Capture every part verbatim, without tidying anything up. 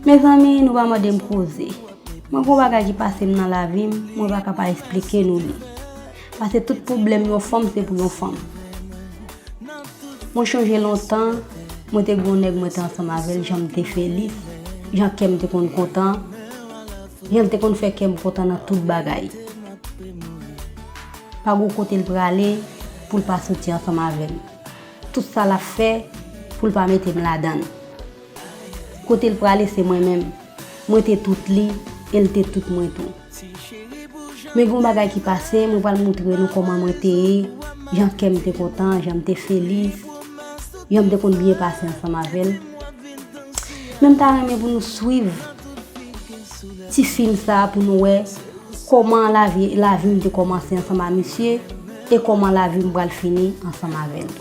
Mezanmi, nou pa mande m koze. Mwen gon bagay ki pase m nan lavi m, mwen pa ka pa esplike nou li. Pase tout pwoblèm yon fanm se pou yon fanm. Mwen chonje lontan, mwen te gon nèg mwen te ansanm avè l, jan m te felis, jan kè m te konn kontan, jan l te konn fè kè m kontan nan tout bagay. Pa gon kote l prale pou l pa soti ansanm avè m. Tout sa l ap fè pou l pa mete m ladan l. Kote l prale se mwen menm. Mwen te tout li e l te tout mwen tou. Men gon bagay ki pase, mwen pral moutre nou kòman mwen te ye, jan kè m te kontan, jan m te felis, jan m te konn byen pase ansanm avè l. Men m ta renmen pou nou swiv ti fim sa a pou nou wè kòman lavi, lavi m te kòmanse ansanm a misye e kòman lavi m pral fini ansanm avè l.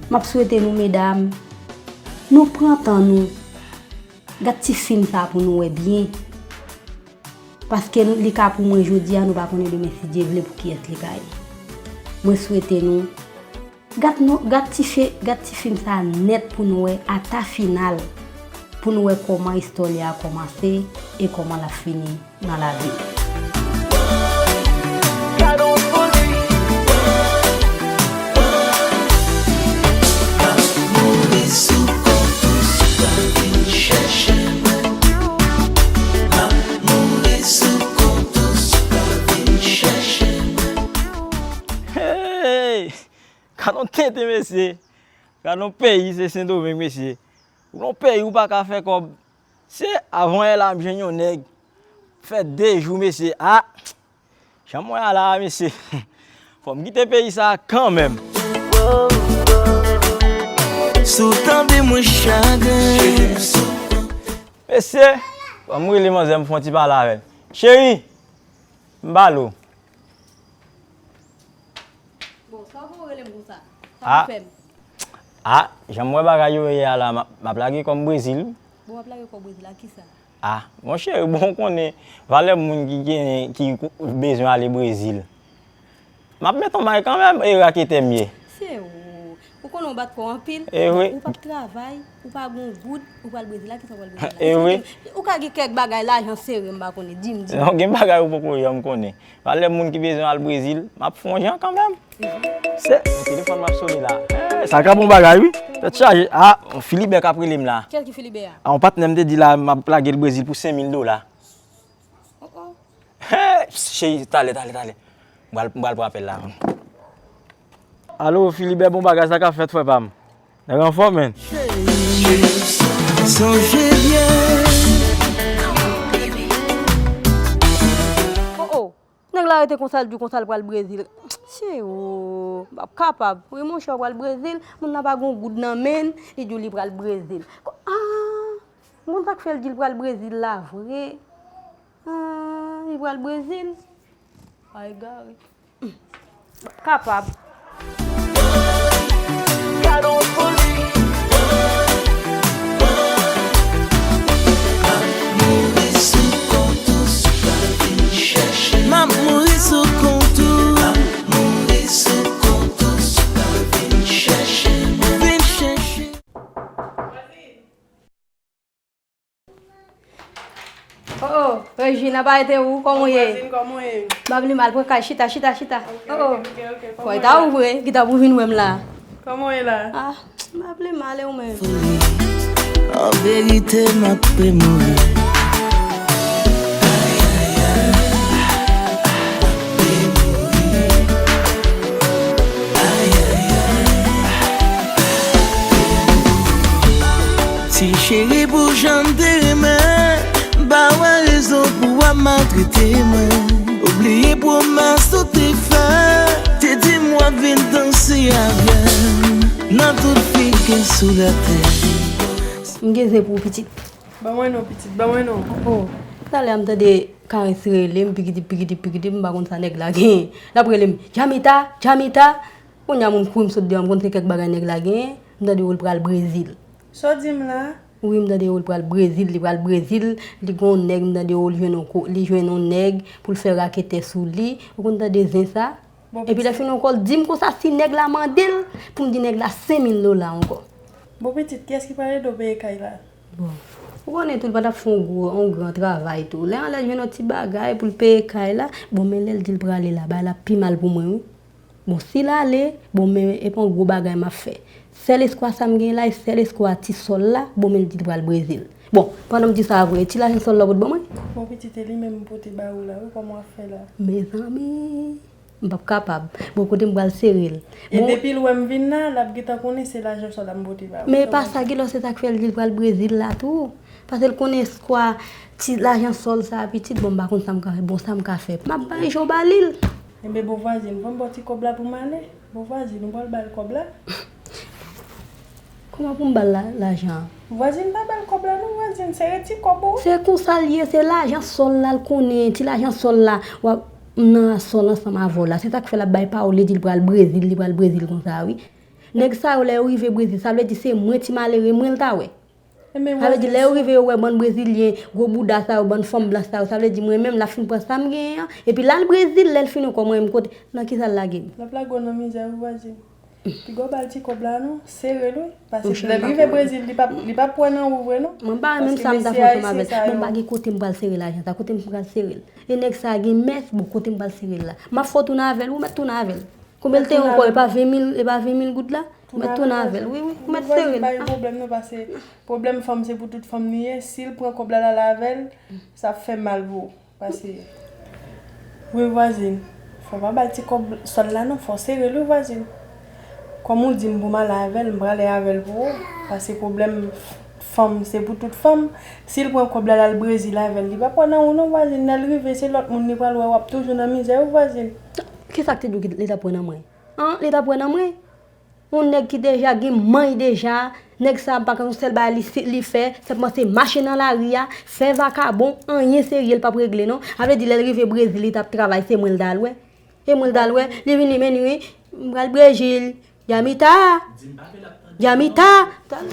M ap swete nou, medam, nou pran tan nou. Gad ti fim sa pou nou wè byen. Paske li ka pou mwen jodi a, nou pa konnen demen si Dye vle pou kiyès li ka ye. Mwen swete nou Gad nou, gad ti fi, gad ti fim sa nèt pou nou wè ata final, pou nou wè kòman istwa li a kòmanse e kòman l ap fini nan lavi l. Hey! Gad yon tenten, mesye. Gad yon peyi, se Sendomeng, mesye. Ou nan yon peyi ou pa ka fè kòb. Se avan yè la m jwenn yon nèg. Fè de jou, mesye. Ah! Jan m wè a la, mesye. Fò m kite peyi sa a kanmenm. Si w tande mwen chagren. Mesye, ban m rele manzè m fè yon ti pale avè l. Cheri, m pale w. Bon, sa w pou rele m konsa? Sa pou fè m? Ah, jan m wè bagay yo ye a la, m ap, m ap lage kò m Brezil. Bon, w ap lage kò w Brezil, ak kisa? Ah, monchè, bon, ou konnen, valè moun ki gen, ki bezwen ale Brezil. M ap met on may kanmenm, e raketè m ye. Se ou. Ou konnen w bat kò w anpil. E wi. Ou p ap travay, ou pa gon goud, ou pral Brezil la, kisa w pral Brezil la? E wi. Esplike m. Ou ka gen kèk bagay, lajan sere, m pa konnen. Di m, di m. Non, gen bagay ou poko wè, m konnen. Valè moun ki bezwen al Brezil, m ap fè yon jan kanmenm. Se, telefòn m ap sone la. Eh, sa ka bon bagay, wi. Tèt chaje. Ah, Filibè k ap rele m la. Kèl ki Filibè a? Ah, yon patnè m te di la, m ap lage l Brezil pou senk mil dola. Oh, oh. Hey, cheri, talè, talè, talè. M pral, m pral pran apèl la. Alo, Filibè, bon bagay, sa k ap fèt, frè pa m? Nèg anfòm, menn. Sonje byen. Oh, oh. Nèg la rete konsa, l di w konsa l pral Brezil. Cheri, m p ap kapab. Wi, monchè, w pral Brezil. Moun nan pa gon goud nan men l, li di w li pral Brezil. Ko-, ah, moun sa k fè l di l pral Brezil la vre. Ah, li pral Brezil. Ay, gari. Kapab. M ap mouri sou kont ou. Vin chèche m. Oh, oh, Regina, pa ete ou, kòman w ye? Vwazin, kòman w ye? M pa pli mal, pran kay, chita, chita, chita. Ok, oh, oh. Ok, ok, ok. Fò e ta ouvri, ki ta pou vin wè m la. Kòman w ye la? Ah, m pa pli mal, e ou menm? An verite, m ap pre mouri. Ti cheri, pou jan m te renmen, m pa wè rezon pou w ap maltrete mwen. Obliye pwomès ou te fè, te di m w ap vin danse avè m nan tout fi gen sou latè. M gen zen pou ou, pitit. Ban mwen non, pitit, ban mwen non. Oh, talè a m tande Karis rele m, pikidip, pikidip, pikidip, m pa konn sa nèg la genyen. L ap rele m, Jamita, Jamita. Kounye a moun kouri m sot deyò, m konn se kèk bagay nèg la genyen. M tande yo l pral Brezil. Sa w di m la? Wi, m tande yo l pral Brezil, li pral Brezil, li gon nèg, m tande yo l jwenn yon ko-, li jwenn yon nèg pou l fè raketè sou li. Ou konn tande zen sa? Bon, epi lè fini ankò, l di m konsa si nèg la mande l, pou m di nèg la senk mil dola ankò. Bon, pitit, kiyès ki pral ede w peye kay la? Bon, ou konnen tou, l pa t ap fè yon gwo, yon gran travay tou. Lè anlè jwenn yon ti bagay pou l peye kay la, bon, men lè l di l prale la, bagay la pi mal pou mwen, wi. Bon, si l ale, bon, men e pa yon gwo bagay m ap fè. Sèl espwa sa m gen la, e sèl espwa ti sòl la, bon, men l di l pral Brezil. Bon, pandan m di sa vre, ti lajan sòl la w pot ban mwen? Bon, pitit, e li menm m pote ba ou la, wi, kòman w ap fè la? Mezanmi, m p ap kapab. Bon, kote m pral sere l? E bon, depi l wè m vin la, l ap gentan konnen se lajan sòl la m pote ba ou. Men e pa sa, genlè se sa k fè l di l pral Brezil la tou. Paske l konnen espwa ti lajan sòl sa a, pitit, bon, m pa konn sa m ka fè. Bon, sa m ka fè? M ap bay jan w ba li l. Enben, bon vwazin, ban m ba w ti kòb la pou m ale. Bon vwazin, ou pral ba l kòb la? Kòman pou m ba l la, lajan an? Vwazin, pa ba l kòb la non, vwazin, sere ti kòb ou. Se konsa l ye, se lajan sòl la l konnen, ti lajan sòl la. W ap, m nan sòl ansanm avè w la. Se sa k fè l ap bay pawòl, li di l pral Brezil, li pral Brezil konsa, wi. Nèg sa yo, lè yo rive Brezil, sa vle di se mwen ti malere mwen l ta wè. Sa vle di, lè yo rive, yo wè bann brezilyen, gwo bouda sa yo, bann fanm blanch sa yo, sa vle di mwen menm, l ap fin pran sa m genyen an, epi l al Brezil, lè l fin ankò, mwen menm kote, nan kisa l lage m? L ap lage w nan mizè wi, vwazin. Piga w ba l ti kòb la non, sere l wi. Paske lè l rive Brezil, li p ap, li p ap kwè nan ou vre non. Mwen pa wè menm sa m ta fè ansanm avè l. Mwen pa gen kote m pral sere lajan sa, kote m pral sere l? E nèg sa gen mès, bon, kote m pral sere l la? M ap fè w tounen avè l wi, ou mèt tounen avè l. Konbyen l te ye ankò? E pa ven mil, e pa ven mil goud la? Ou mèt tounen avè l, wi, wi, ou mèt sere l. Pa gen pwoblèm non, paske pwoblèm fanm se pou tout fanm li ye. Si l pran kòb la l ale avè l, sa ap fè mal pou ou. Paske, wi vwazin, fò w pa ba l ti kòb sòl la non, fò w sere l wi vwazin. Kòm ou di m pou m ale avè l, m prale avè l pou ou. Paske pwoblèm fanm se pou tout fanm. Si l pran kòb la l al Brezil avè l, li p ap kwè nan ou non vwazin. Lè l rive, se lòt moun li pral wè, w ap toujou nan mizè wi vwazin. Kisa k te di w ki li t ap pran nan mwen? An, li t ap pran nan mwen? Yon nèg ki deja gen manny deja, nèg sa pa gen yon sèl bagay li, li fè, sèlman se mache nan lari a, fè vakabon, anyen serye l p ap regle non. Sa vle di lè l rive Brezil, li t ap travay, se mwen l t al wè. Se mwen l t al wè, li vini, men wi, m pral Brezil, Djamita, Djamita,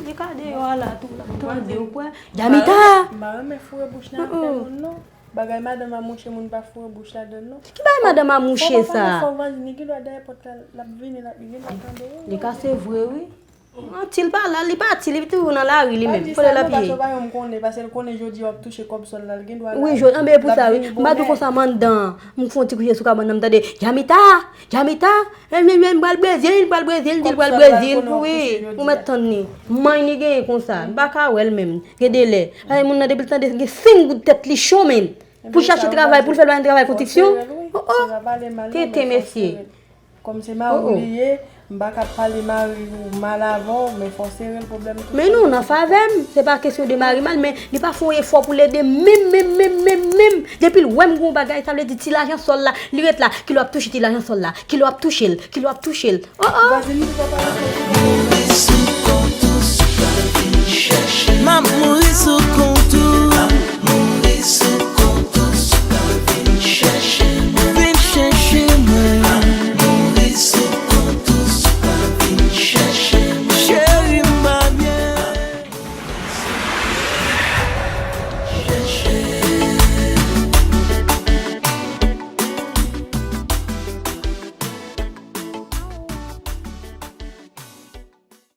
li ka deyò a la tou, l ap tande, ou kwè, Djamita. M pa renmen foure bouch nan afè moun non. Bagay madanm a mouche, moun pa foure bouch ladann non. Ki bagay madanm a mouche sa? Fò w pa pale fò, vwazin, li gen dwa dèyè pòt la, l ap vini, l ap, li gen dwa tande wi. Li ka se vre wi. Manti, l pa la, li pati, li toujou nan lari li menm. Kote l ap ye? Paske w pa janm konnen, paske l konnen jodi a w ap touche kòb sòl la, l gen dwa la. Wi, jodi, anben e pou sa wi. M pa di w konsa m anndan, m fè yon ti kouche sou kabann nan, m tande, Djamita, Djamita, men, men, men, m pral Brezil, m pral Brezil, m di l pral Brezil pou wi. Ou mèt tann li. Manny li genyen konsa, m pa ka wè l menm. Gen de lè. Ay, moun nan depi l tande gen senk goud tèt li cho, men. Pou l chache travay, pou l fè l pa gen travay konstriksyon. Oh, oh. Tenten, mesye. Kòm se mari w li ye, m pa ka pale mari w mal avè w, men fò w sere l pwoblèm tout. Men nou, nan favè m, se pa kesyon de mari mal, men li pa fè yon efò pou l ede m menm, menm, menm, menm, menm. Depi l wè m gen yon bagay, sa vle di ti lajan sòl la, li ret la. Kilè w ap touche ti lajan sòl la? Kilè w ap touche l? Kilè w ap touche l? Oh, oh. Vwazin, nou pa pale.